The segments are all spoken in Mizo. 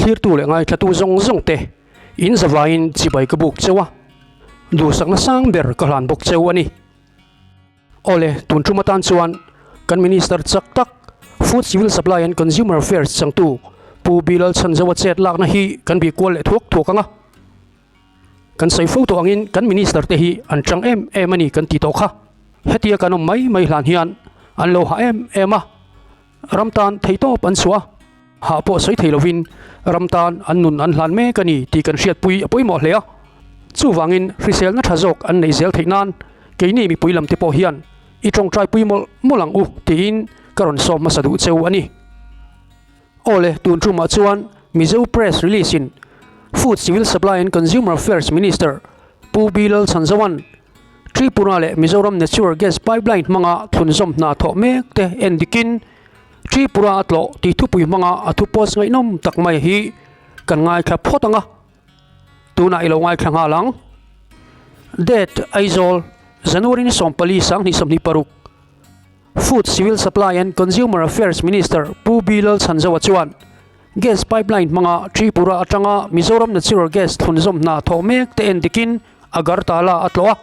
Thlirtu leh ngaithlatu zawng zawng te in zavaiin chibai ka buk cheu a, duhsakna sang ber ka hlan bawk cheu a ni. Awle, tun tum atan chuan kan Minister chak tak, Food Civil Supply and Consumer Affairs changtu Pu Bilal Chhanzoa chet lakna hi kan bih kual leh thuak thuak ang a. Kan sawi fo tawh angin kan Minister te hi an chang em em a ni kan ti tawh kha. Hetia kan awm mai mai hlan hian an lo hah em em a, ram tan theihtawp an chhuah a, hah pawh sawi thei lovin ram tan an nun an hlan mek a ni tih kan hriatpui a pawimawh hle a. Chuvangin hriselna tha zawk an neih zel theih nan keini mipui lam te pawh hian i tawngtaipui mawlh mawlh ang u tiin ka rawn sawm hmasa duh cheu a ni. Awle, tun tumah chuan Mizo Press Release in Food, Civil Supply and Consumer Affairs Minister Pu B Lalchhanzoa'n Tripura leh Mizoram Natural Gas Pipeline hmanga thlunzawm hna thawh mek te en dikin Tripura a tlawh tih thupui hmanga a thu post ngaihnawm tak mai hi kan ngaithla phawt ang a, tunah i lo ngaithla nghal ang. Date, Aizawl, January ni 14 2026. Food, Civil Supply and Consumer Affairs Minister Pu B Lalchhanzoa chuan gas pipeline hmanga Tripura atanga Mizoram Natural Gas thlunzawm hna thawh mek te en dikin Agartala a tlawh a.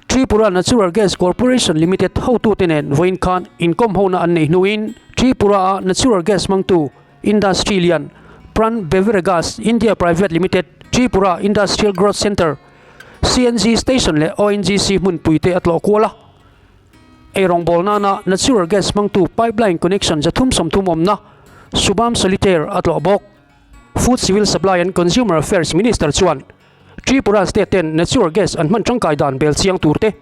Tripura Natural Gas Corporation Limited hotute nen vawiin khan inkawm hona an neih hnuin Tripura-a natural gas hmangtu industry lian Pran Beveragas India Private Limited, Tripura Industrial Growth Centre, CNG station leh ONGC hmunpui te a tlawh kual a. Eirawngbâwl nana natural gas hmangtu pipeline connection 330 awmna Shubham Solitaire a tlawh bawk. Food Civil Supply and Consumer Affairs Minister chuan Tripura state ten natural gas an hman tangkai dan bel chiang tur te,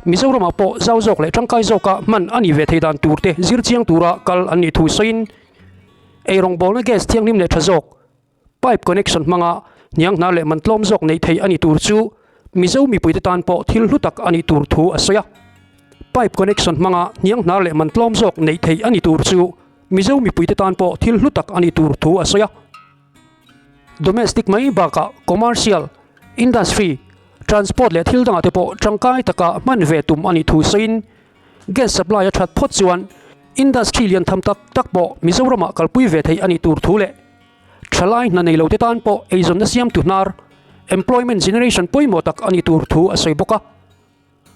Mizoramah pawh zau zawk leh tangkai zawka hman a nih ve thei dan tur te zir chiang tura kal an nih thu sawiin eirawngbâwlna gas thianghlim leh tha zawk Pipe connection hmanga hnianghna leh man tlawm zawk neih theih a ni tur chu Mizo mipuite tan pawh thil hlu tak a nih tur thu a sawi a. Pipe connection hmanga hnianghna leh man tlawm zawk neih theih a ni tur chu Mizo mipuite tan pawh thil hlu tak a nih tur thu a sawi a. Domestic mai bakah commercial, industry, transport leh thil dangah te pawh tangkai taka hman ve tum a nih thu sawiin Gas supply a that phawt chuan industry lian tham tak tak pawh Mizoramah kalpui ve theih a nih tur thu leh thalai hna nei lote tan pawh eizawnna siamtu hnar, employment generation, pawimawh tak a nih tur thu a sawi bawk a.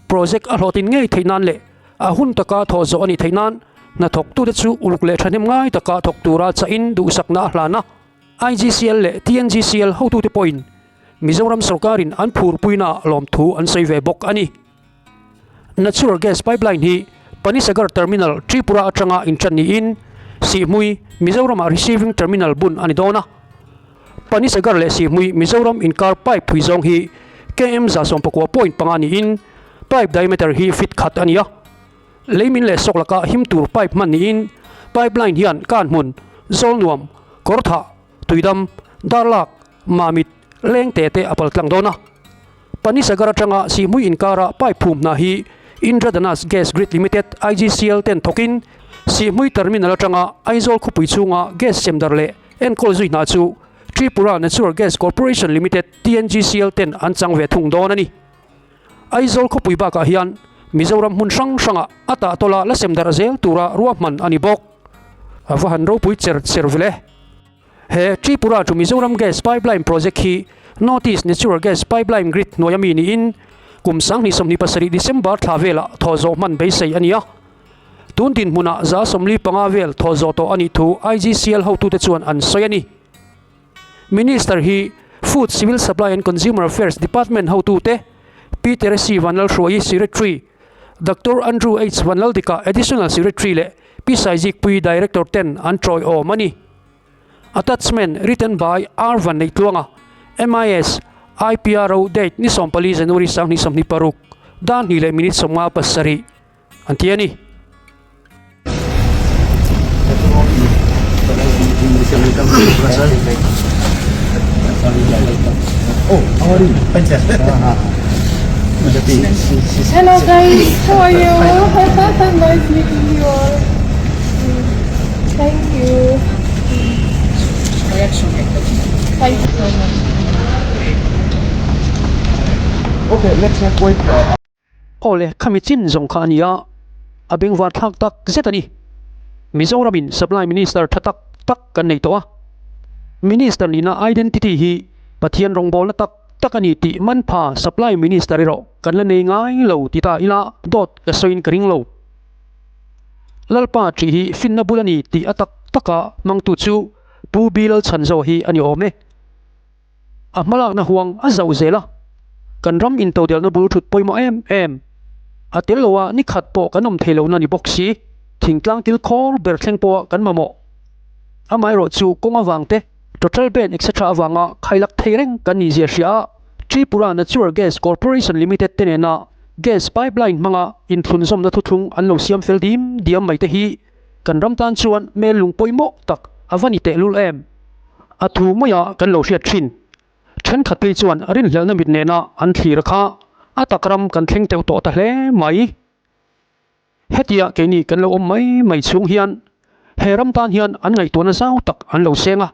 Project a hlawhtlin ngei theih nan leh a hun taka thawh zawh a nih theih nan hnathawktute chu uluk leh thahnem ngai taka thawk tura chahin duhsakna a hlan a. IGCL leh TNGCL hotute pawhin Mizoram sorkarin an phurpuinaah lawmthu an sawi ve bawk a ni. Natural Gas Pipeline hi Panisagar Terminal, Tripura atanga inṭan niin Sihhmui, Mizoramah Receiving Terminal bun a ni dawn a. Panisagar leh Sihhmui, Mizoram inkar pipe phui zawng hi km 119.5 niin pipe diameter hi feet khat a ni a. Leimin leh sawk laka him tur pipe hman niin pipeline hian Kanhmun, Zawlnuam, Kawrthah, Tuidam, Darlak, Mamit, Lengte te a paltlang dawn a. Panisagar atanga Sihmui inkara pipe phum hna hi Indradhanush Gas Grid Limited, IGCL, ten thawkin Sihmui Terminal atanga Aizawl khawpui chhunga gas semdar leh enkawl zui hna chu Tripura Natural Gas Corporation Limited, TNGCL, ten an chang ve thung dawn a ni. Aizawl khawpui bakah hian Mizoram hmun hrang hrangah a tahtawla la semdar zel tura ruahman a ni bawk. A va han ropui cher cher vele. He Tripura to Mizoram Gas Pipeline Project hi North East Natural Gas Pipeline Grid hnuaia mi niin kum 2027 December thla velah thawh zawh hman beisei a ni a. Tun dinhmunah 45 vel thawh zawh tawh a nih thu IGCL hotute chuan an sawi a ni. Minister hi Food, Civil Supply and Consumer Affairs Department hotute Pi Teresi Vanlalhruaii Secretary, Doctor Andrew H Vanlaldika Additional Secretary leh Pi Saizikpuii Director ten an tawiawm a ni. Attachment written by R Vanneitluanga, MIS, IPRO Date ni 14 January 2026, dar hnih leh minute 57 an ti a ni. Hello guys, how are you? Nice meeting you all. Thank you. Thank you so much. Okay, let's have wait. Aw le, khami chin zawng kha a ni a, a bengvar thlak tak zet a ni. Mizoramin Supply Minister tha tak tak kan nei tawh a. Minister nihna identity hi Pathian rawngbawlna tak tak a ni tih man pha Supply Minister erawh kan la nei ngai lo ti ta ila dawt ka sawiin ka ring lo. Lalpa ṭih hi finna bul a ni tih a tak taka hmangtu chu Pu Bilal Chhanzo hi a ni awm e. A hmalakna huang a zauh zel a, kan ram intodelhna bul thut pawimawh em em. A tel loa ni khat pawh kan awm thei lohna ni bawk si, thingtlang til khawr ber thleng pawha kan mamawh. Amaherawh chu kawng avang te, total ban etc avanga khailak thei reng kan nih zia hria a, Tripura Natural Gas Corporation Limited te nena gas pipeline hmanga inthlunzawmna thuthlung an lo siam fel dim diam mai te hi Kan ram tan chuan hmel lung pawimawh tak a va ni tehlul em? A thu maia kan lo hriat thin. Thenkhat phei chuan rinhlelhna mit nena an thlir kha a tak ram kan thleng teuh tawh ta hle mai. Hetia keini kan lo awm mai mai chhung hian he ram tan hian an ngaihtuahna zau tak an lo seng a.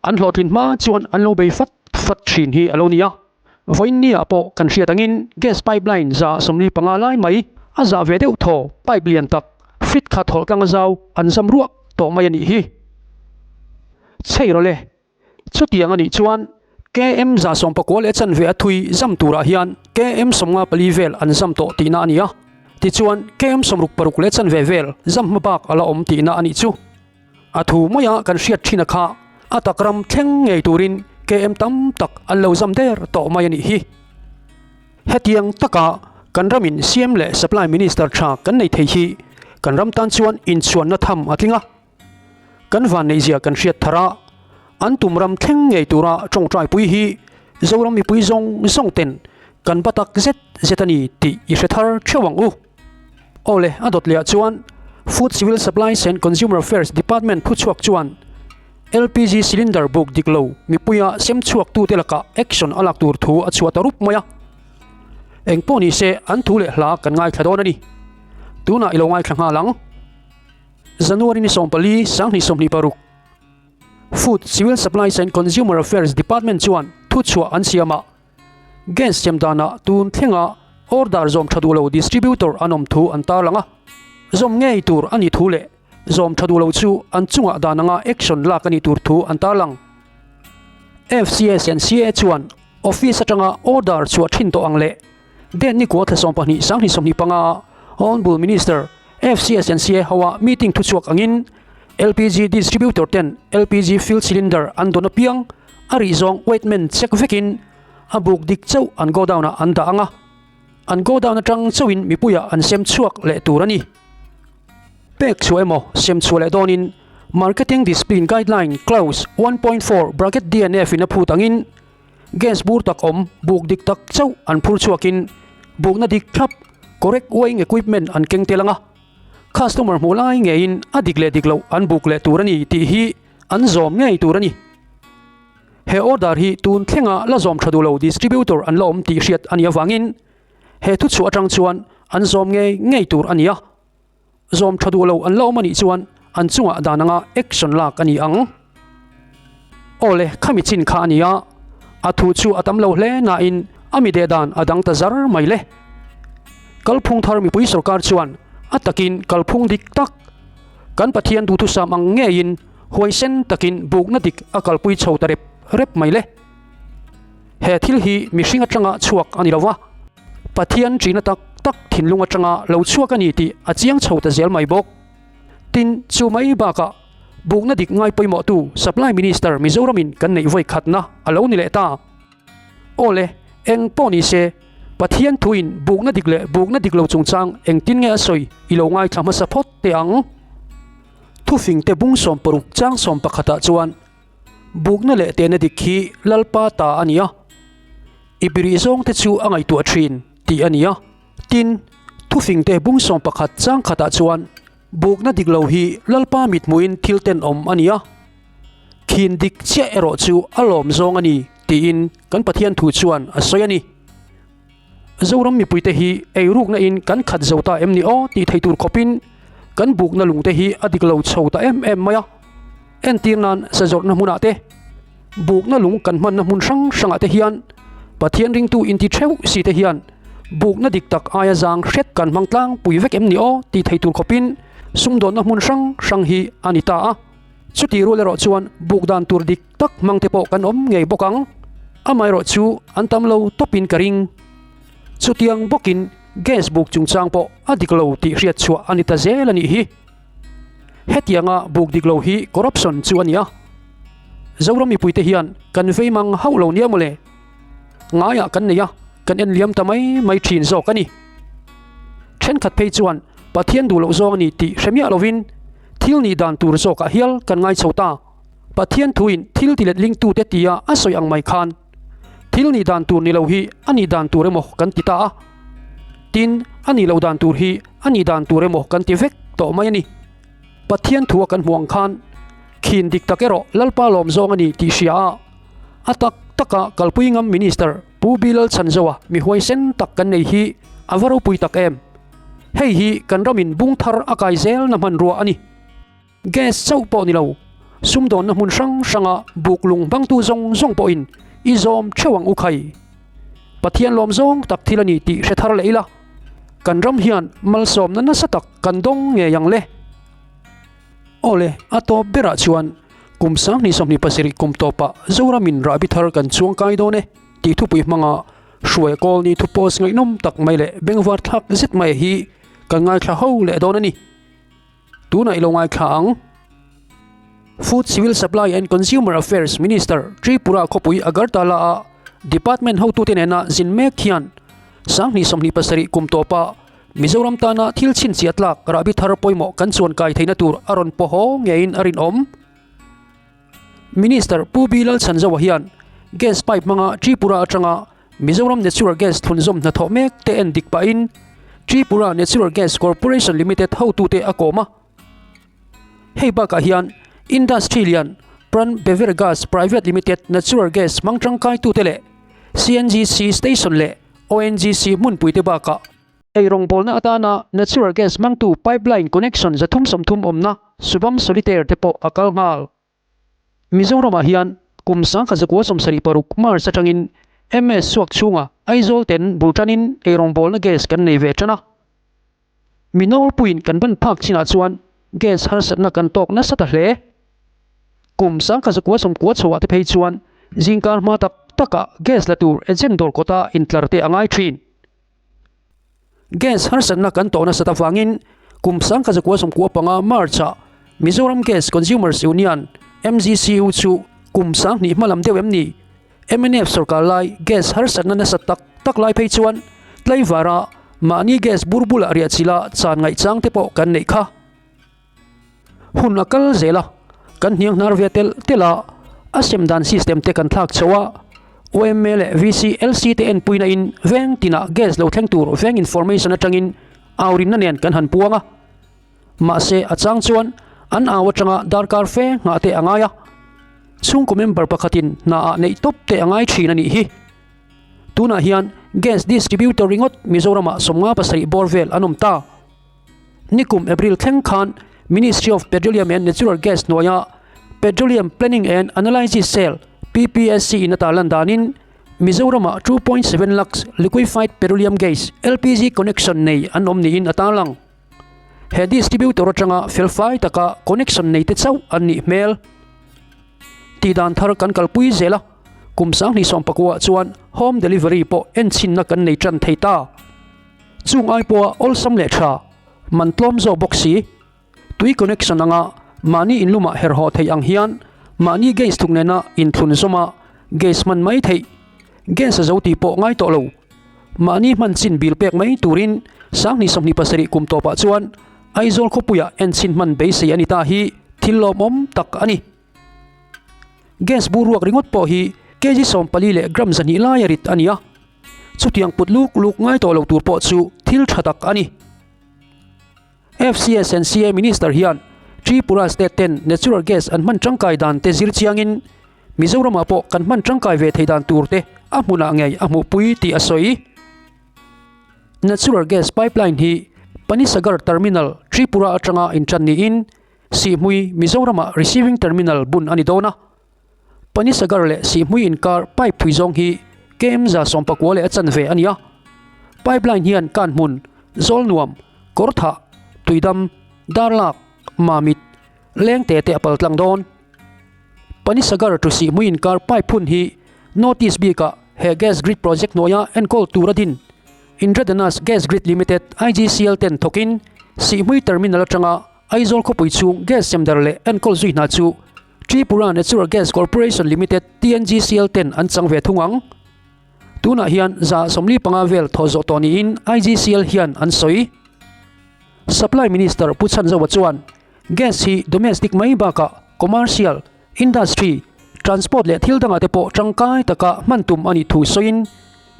An hlawhtlin hma chuan an lo bei fat fat thin hi a lo ni a. Vawiin nia pawh kan hriat angin gas pipeline 145 lai mai a zah ve deuh thaw pipe lian tak fit khat hawlh tlang a zau an zam ruak tawh mai a nih hi. Chhei rawh le, chutiang a nih chuan KM 190.25 a thui zam turah hian KM 54 vel an zam tawh tihna a ni a. Tichuan KM 66.25 vel zam hma bak a la awm tihna a nih chu. A thu maia kan hriat thin a kha a tak ram thleng ngei turin KM tam tak an lo zam der tawh mai a nih hi. Hetiang taka kan ramin CM leh Supply Minister tha kan nei thei hi kan ram tan chuan inchhuanna tham a tling a. Kan vanneihzia kan hriat thar a, an tum ram thleng ngei tura tawngtai pui hi Zoram mipui zawng zawng ten kan ba tak zet zet a ni tih i hre thar theuh ang u. Awle, a dawt leh ah chuan Food Civil Supplies and Consumer Affairs Department thuchhuak chuan LPG cylinder buk dik lo mipuia sem chhuak tute lakah action a lak tur thu a chhuah ta rup mai a. Eng pawh ni se an thu leh hla kan ngaithla dawn a ni. Tunah i lo ngaithla nghal ang. January ni 14, 2026. Food Civil Supplies and Consumer Affairs Department chuan thuchhuah an siam a. Gas sem danah tun thlenga order zawm tha duh lo distributor an awm thu an tarlang a, zawm ngei tur a nih thu leh zawm tha duh lo chu an chungah dan anga action lak a nih tur thu an tarlang. FCS and CA chuan office atanga order chhuah thin tawh ang leh date ni kua thla 12 2025 Honourable Minister FCS and CA hoa meeting thuchhuak angin LPG distributor ten LPG fill cylinder an dawn apiang A rih zawng weight-man check vekin a buk dik chauh an godown-ah an dah ang a, an godown atang chauhin mipuiah an sem chhuak leh tur a ni. Pek chhuah emaw sem chhuah leh dawnin Marketing Discipline Guideline Clause 1.4 bracket DNF in a phut angin gas bur tak awm buk dik tak chauh an phur chhuakin bukna dik thlap correct weighing equipment an keng tel ang a, customer hmuh lai ngeiin a dik leh dik loh an buk leh tur a ni tih hi An zawm ngei tur a ni. He order hi tun thlenga la zawm tha duh lo distributor an la awm tih hriat a nih avangin he thuchhuah atang chuan an zawm ngei ngei tur a ni a. Zawm tha duh lo an la awm a nih chuan an chungah dan anga action lak a ni ang. Awle, khami chin kha a ni a, a thu chu a tam lo hle nain a mi deh dan a dang ta zar mai le. Kalphung thar mipui sorkar chuan a takin kalphung dik tak Kan Pathian duhthusam ang ngeiin huaisen takin bukna dik a kalpui chho ta rep rep mai le. He thil hi mihring atanga chhuak a ni lo va, Pathian ṭihna tak tak thinlung atanga lo chhuak a ni tih a chiang chho ta zel mai bawk. Tin, chu mai bakah bukna dik ngai pawimawhtu Supply Minister Mizoramin kan neih vawi khatna a lo ni leh ta. Awle, eng pawh ni se, Pathian thuin bukna dik leh bukna dik lo chungchang engtin nge a sawi i lo ngaithla hmasa phawt teh ang. Thufingte bung 60 chang 11 ah chuan, Bukna leh tehna dik hi Lalpa ta a ni a, i birih zawngte chu a ngaihtuah thin tih a ni a. Tin, Thufingte bung 11 chang khatah chuan, Bukna dik lo hi Lalpa mithmuhin thil tenawm a ni a, khin dik chiah erawh chu a lawm zawng a ni tiin kan Pathian thu chuan a sawi a ni. Zoram mipuite hi eirukna in kan khat zo ta em ni aw tih thei tur khawpin kan bukna lungte hi a dik lo chho ta em em mai a. Entir nan sazawrhna hmunah te, bukna lung kan hmanna hmun hrang hrangah te hian Pathian ringtu inti theuh si te hian bukna dik tak aia zang hret kan hmang tlangpui vek em ni aw tih thei tur khawpin sumdawnna hmun hrang hrang hi a ni ta a. Chutih rual erawh chuan buk dan tur dik tak hmang te pawh kan awm ngei bawk ang. Amaherawh chu an tam lo tawpin ka ring. Chutiang bawkin gas buk chungchang pawh a dik lo tih hriat chhuah a ni ta zel a nih hi. Hetianga buk dik lo hi corruption chu a ni a. Zoram mipuite hian kan vei mang hauh lo nia mawle. Ngaiah kan nei a, kan en liam ta mai mai thin zawk a ni. Thenkhat phei chuan Pathian duh loh zawng a ni tih hre miah lovin thil nih dan tur zawkah hial kan ngai chho ta. Pathian thuin thil ti letlingtute tia a sawi ang mai khan thil nih dan tur ni lo hi a nih dan tur emaw kan ti ta a. Tin, a nih loh dan tur hi a nih dan tur emaw kan ti vek tawh mai a ni. Pathian thua kan hmuh ang khan khin dik tak erawh Lalpa lawm zawng a ni tih hria a, a tak taka kalpui ngam Minister Pu Bilal Chhanzoa mi huaisen tak kan nei hi a va ropui tak em. Hei hi kan ramin bung thar a kai zelna hmanrua a ni. Gas chauh pawh ni lo, sumdawnna hmun hrang hranga buk lung hmangtu zawng zawng pawhin i zawm theuh ang u khai. Pathian lawm zawng tak thil a ni tih hre thar leh ila, kan ram hian malsawmna nasa tak kan dawng ngei ang le. Aw le, a tawp berah chuan kum 2027 kum tawpah Zoramin rahbi thar kan chuang kai dawn e tih thupui hmanga hruai kawl ni thu post ngaihnawm tak mai leh bengvar thlak zet mai hi kan ngaithla ho leh dawn a ni. Tunah i lo ngaithla ang. Food Civil Supply and Consumer Affairs Minister Tripura khawpui Agartala-a department hotute nena zin mek hian 2027 kum tawpa Mizoram tana thil chhinchhiah tlak rahbi thar pawimawh kan chuan kai theihna tur a rawn paw haw ngeiin a rinawm. Minister Pu B Lalchhanzoa hian gas pipe hmanga Tripura atanga Mizoram Natural Gas thlunzawm hnathawh mek te en dik pahin Tripura Natural Gas Corporation Limited hotute a kawm a. Hei bakah hian Industry lian Pran Bevergas Private Limited Natural Gas hmang tangkaitute leh CNGC Station leh ONGC hmunpuite bakah Eirawngbawlna atana Natural Gas hmangtu pipeline connection 330 awmna Subham Solitaire te pawh a kal nghal. Mizoramah hian kum 1976 March atangin MS suak chhunga Aizawl ten bul tanin eirawngbawlna gas kan nei ve tan a. Mi nawlpuiin kan ban phak chinah chuan gas harsatna kan tawk nasa ta hle. Kum 1990 chhoah te phei chuan zingkar hma tak takah gas la tur agent dawr kawta intlar te a ngai thin. Gas harsatna kan tawh nasat avangin kum 1995 March-ah Mizoram Gas Consumers Union, MGCU, chu kum 2000 hma lam deuh em ni? Mnf sorkar lai gas harsatna nasa tak tak lai phei chuan tlaivara mahni gas bur bulah riah chila chan ngaihchang te pawh kan neih kha. Hun a kal zel a, kan hniang hnar ve telh telh a, a sem dan system te kan thlak chho a, OMA leh VCLC te enpuina in veng tinah gas lo thleng tur veng information atangin aurinna nen kan han puang a. Mahse a chang chuan an au atanga darkar fe nghah te a ngai a, chhungkaw member pakhatin hna ah neih tawp te a ngai thin a nih hi. Tunah hian gas distributor ringawt Mizoramah 57 bawr vel an awm ta. Nikum April thleng khan Ministry of Petroleum and Natural Gas hnuaia Petroleum Planning and Analysis Cell, PPSC, in a tarlan danin Mizoramah 2.7 lakhs Liquefied Petroleum Gas, LPG, connection nei an awm niin a tarlang. He distributor atanga felfai taka connection nei te chauh an nih hmel. Tihdan thar kan kalpui zel a, kum 2019 ah chuan home delivery pawh enchhinna kan nei tan thei ta. Chung ai pawha awlsam leh tha, man tlawm zawk bawk si. Tui connection anga mahni inlumah herhawh theih ang hian mahni gas thuk nena inthlun zawma gas hman mai theih. Gas a zo tih pawh ngai tawh lo. Mahni hman chin bil pek mai turin 2027 kum tawpah chuan Aizawl khawpuiah enchhin hman beisei a ni ta hi thil lawmawm tak a ni. Gas bur ruak ringawt pawh hi kg 14 leh gram 200 laia rit a ni a. Chutiang put luk luk ngai tawh lo tur pawh chu thil tha tak a ni. FCS and CA Minister hian Tripura State ten natural gas an hman tangkai dan te zir chiangin Mizoramah pawh kan hman tangkai ve thei dan tur te a hmunah ngei a hmuhpui tih a sawi. Natural gas pipeline hi Panisagar Terminal, Tripura atanga intan niin Sihhmui, Mizoramah receiving terminal bun a ni dawn a. Panisagar leh Sihhmui inkar pipe phui zawng hi KM 19 leh a chanve a ni a. Pipeline hian Kanhmun, Zawlnuam, Kawrthah, Tuidam, Darlak, Mamit, Lengte te a paltlang dawn. Panisagar to Sihhmui inkar pipe phun hi North East bikah he gas grid project hnuaia enkawl tur a din. Indradhanush Gas Grid Limited, IGCL, ten thawkin Sihhmui Terminal atanga Aizawl khawpui chhung gas semdar leh enkawl zui hna chu Tripura Natural Gas Corporation Limited, TNGCL, ten an chang ve thung ang. Tunah hian 45% vel thawh zawh tawh niin IGCL hian an sawi. Supply Minister Pu Chhanzoa chuan gas hi domestic mai bakah commercial, industry, transport leh thil dangah te pawh tangkai taka hman tum a nih thu sawiin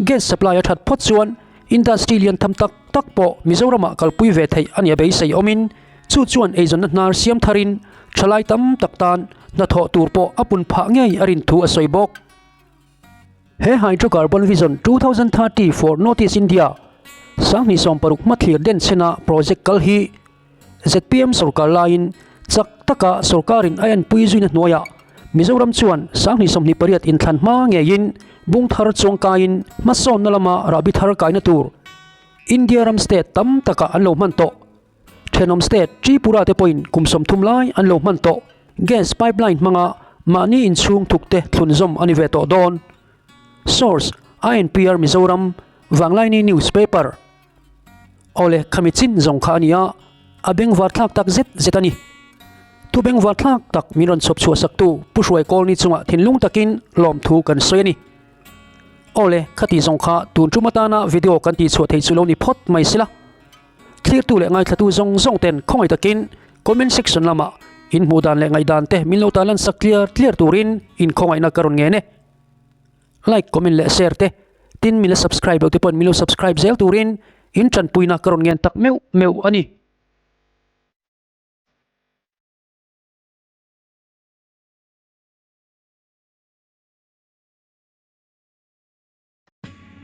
gas supply a that phawt chuan industry lian tham tak tak pawh Mizoramah kalpui ve theih a nih a beisei awmin chu chuan eizawnna hnar siam tharin thalai tam tak tan hnathawh tur pawh a pun phah ngei a rin thu a sawi bawk. He Hydrocarbon Vision 2030 for North East India 2060 hmathlir denchhena project kal hi zpm sorkar laiin chak taka sorkarin a enpui zuina hnuaiah Mizoram chuan 2028 inthlan hma ngeiin bung thar chuangkaiin hmasawnna lama rahbi thar kaina tur India ram state tam takah an lo hman tawh. Thenawm state Tripura te pawhin kum 30 lai an lo hman tawh. Gas pipeline hmanga mahni inchhung thuk te thlunzawm a ni ve tawh dawn. Source, INPR Mizoram, Vanglaini Newspaper. Awle, khami chin zawng kha a ni a, a bengvar thlak tak zet zet a ni. Thu bengvar thlak tak min rawn chhawp chhuah saktu Pu Hruai Kawlni chungah thinlung takin lawmthu kan sawi a ni. Awle, khati zawng kha tun tum atana video kan tihchhuah thei chu lo ni phawt mai sila. Thlirtu leh ngaithlatu zawng zawng ten khawngaih takin comment section lamah in hmuh dan leh ngaihdan te min lo ta lan sak tliar tliar turin in khawngaihna ka rawn ngen e. Like, comment leh share te tin min la subscribe lo te pawhin min lo subscribe zel turin in tanpuina ka rawn ngen tak meuh meuh a ni.